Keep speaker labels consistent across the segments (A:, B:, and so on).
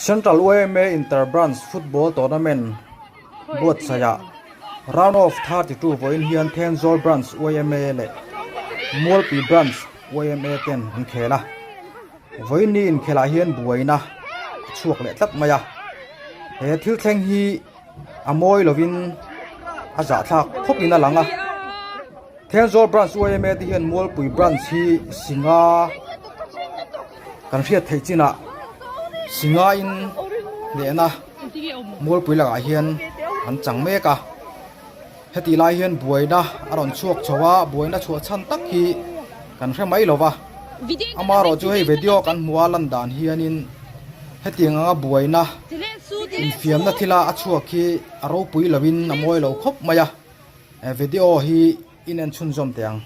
A: Central YMA Inter Branch Football Tournament buatsaihah Round of 32 vawiin hian Thenzawl Branch YMA leh Mualpui Branch YMA ten an khel a. Vawiin ni inkhelah hian buaina a chhuak leh tlat mai a. He thil thleng hi a mawi lovin a zahthlak khawpin a lang a. Thenzawl Branch YMA te hian Mualpui Branch hi Singa kan hriat theih chinah Singa in hnehna Mualpui lakah hian an chang mek a. Hetih lai hian buaina a rawn chhuak chho a, buaina chhuah chhan tak hi kan hre mai lo va. Amaherawh chu hei video kan hmu a lan dan hianin hetiang anga buaina infiamna thila a chhuak hi a ropui lovin a mawi lo khawp mai a, video hi in en chhunzawm teh ang.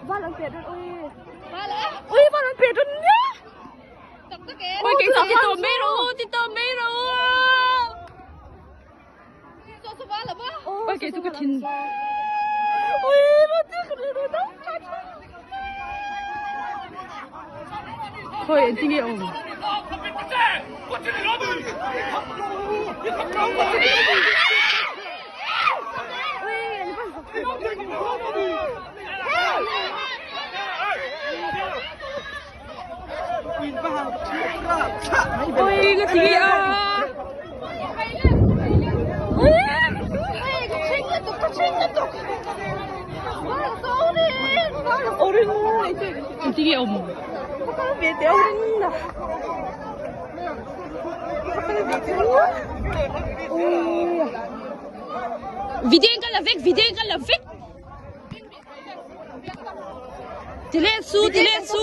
B: Val an peh dawn ui. Ui val an peh dawn nia.
C: Ui kei chu ti tawh mai rawh u ti tawh mai rawh u. Ui kei chu ka thin.
B: Ui va ti ka ri ru dam cha cha.
C: Khawi engtin nge awm. Ôi cái gì à? Cái gì ông? Video ka la vek, video ka la vek. Ti leh su, ti leh su.